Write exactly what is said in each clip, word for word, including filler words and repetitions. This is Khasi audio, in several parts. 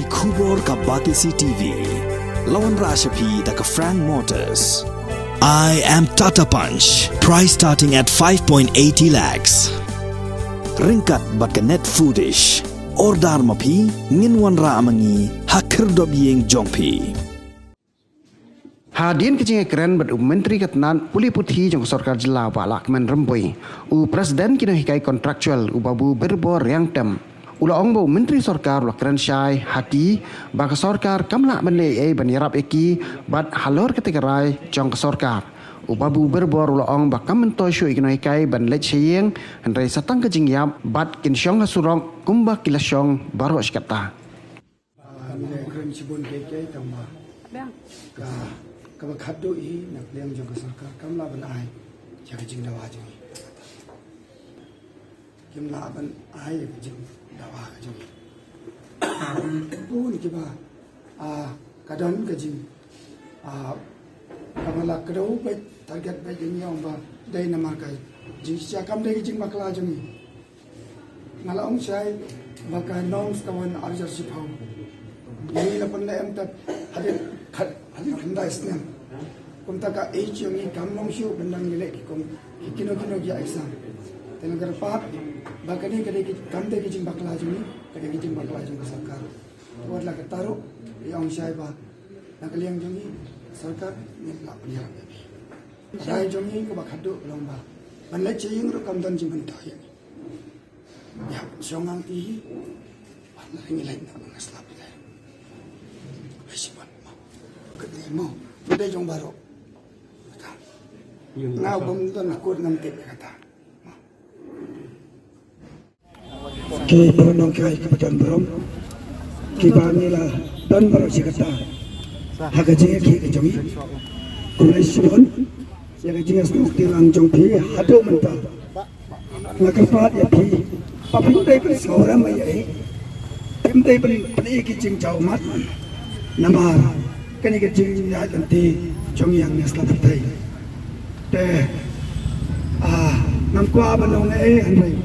Khubor ka Batesi T V. La wanrah sha phi da ka Frank Motors. I am Tata Punch. Price starting at five point eighty lakhs. Ryngkat bad ka Net Foodish. Order ma phi, ngin wanrah ma ngi ha khyrdop ïing jong phi. Hadien ka jingïakren bad u Myntri ka tnat pule puthi jong ka sorkar jylla Bah Lahkmen Rymbui, u President ki nonghikai contractual u Babu Birbor Riangtem u la ong ba u Myntri sorkar u la kren shai ha ki ba ka sorkar kam lah ban leh ei ei ban ïarap ïa ki bad halor katei ka rai jong ka sorkar. U Babu Birbor u la ong ba kam myntoi shuh ïa ki nonghikai ban leit sha ïing, hynrei sa tang ka jingïap bad kin shong ha surok kumba ki la shong baroh shi katta. Ba ngi la kren shibun kiei kiei tang ba ka, kaba khadduh hi na ka liang jong ka sorkar kam lah ban ai ïa ka jingdawa jong ngi. Kim lah ban ai ïa ka jingdawa ka jong ngi. Bun kiba, ah, ka don ka jing, ah, kaba la kdew beit, target beit ïa ngi, ong ba dei namar ka jingshisha, kam dei ka jingbakla jong ngi. Nga la ong shai ba ka norms ka wan arjar shiphew. Ngi la pynleh em tat hadien, had-, hadien khyndai snem. Kumta ka age jong ngi kam long shuh ban dang ïaleh ki kum ki kino kino ki aisang. Te nga kyrpad ba kane ka dei ki, kam dei ki jingbakla jong ngi, ka dei ki jingbakla jong ka sorkar. Wat la katta ruh ïa ong shai ba na ka liang jong ngi sorkar ngin lah ban ïarap ïa phi. Rai jong ngi kaba khadduh ka long ba ban leit sha ïing ruh kam don jingmyntoi ïa ngi. Ïa, shong ngang ti hi. Wan la ngi leit na ngi slap ïa. Ai shi ban mo. Ka dei mo. Ka dei jong baroh. Kata. Nga bym don na kut ngam tip ïa kata. Ki para nonghikai kiba don burom, kiba ngi la don baroh shi katta ha ka jingïakhih ka jong ngi. Khublei shibun ïa ka jingïasnoh kti lang jong phi haduh mynta. Nga kyrpad ïa phi ba phim dei ban sngewrem ïa ei, phim dei ban plie ki jingjaw mat. Namar kane ka jingïaid lynti jong ngi hangne sla pyrthei. Te, ah, ngam kwah ban ong ei hynrei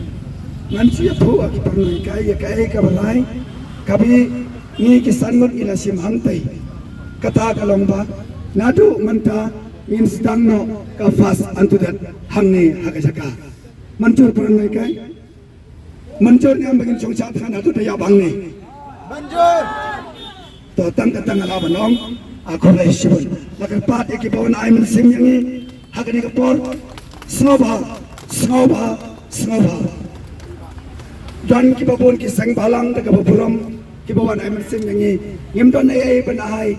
ngan shu ïathuh ïa ki para nonghikai ïa kaei kaba rai, kaba ngi ki san ngut ngi la shim hangtei. Kata ka long ba naduh mynta ngin sdang noh ka fast and to death hangne ha ka jaka. Mynjur para nonghikai? Mynjur ne em ba ngin shong shad than haduh da ïa bang ne? Mynjur. To tang kata nga lah ban ong, a khublei shibun. La kyrpad ïa kiba wan ai mynsiem ïa ngi ha kane ka por. Sngewbha, sngewbha, sngewbha. Don kiba bun ki seng bhalang da kaba burom kiba wan ai mynsiem ïa ngi. Ngim don ei ei ban ai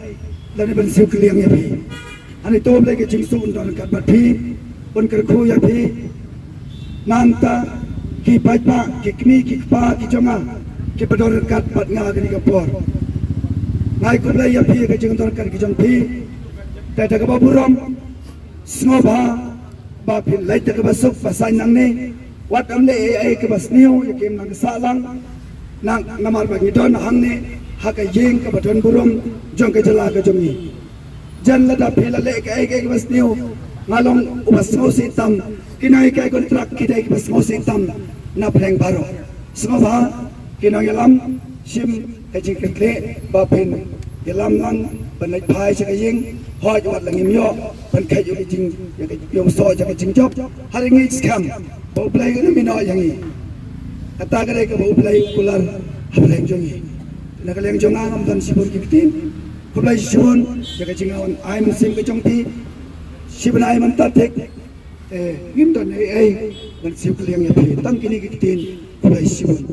lane ban siew kylliang ïa phi. Ani to Blei ka jingsuk un don ryngkat bad phi, un kyrkhu ïa phi. Nangta ki paidbah, ki kmie, ki kpa ki jong nga kiba don ryngkat bad nga kane ka por. Nga ai khublei ïa phi ka jingdon ryngkat ka jong phi. Te da kaba burom, sngewbha ba phin leit da kaba suk ba saiñ nangne. Wat ym leh ei ei kaba sniew ïa ki im nang sah lang. Nang namar ba ngi don hangne ha ka ïing kaba don burom jong ka jylla ka jong ngi. Jan lada phi la leh kaei kaei kaba sniew, nga long uba sngewsih tam. Ki nonghikai kontrak ki dei kiba sngewsih tam na pdeng baroh. Sngewbha ki nongïalam, shim ka jingkitkhlieh ba phin ïalam lang ban leit phai sha ka ïing. Hooid, wat la ngim ïoh ban kheit ïa ka jing, ïa ka ïoh soh ïa ka jingjop, ha ri ngi skhem ba U Blei un ym ïehnoh ïa ngi. Kata ka dei kaba U Blei u kular ha pdeng jong ngi. Na ka liang jong nga ngam don shibun ki ktien. Khublei shibun ïa ka jingwan ai mynsiem ka jong phi. Shibun ai mynta thik. Eh, ngim don ei ei ban siew kylliang ïa phi. Tang kine ki ktien. Khublei shibun.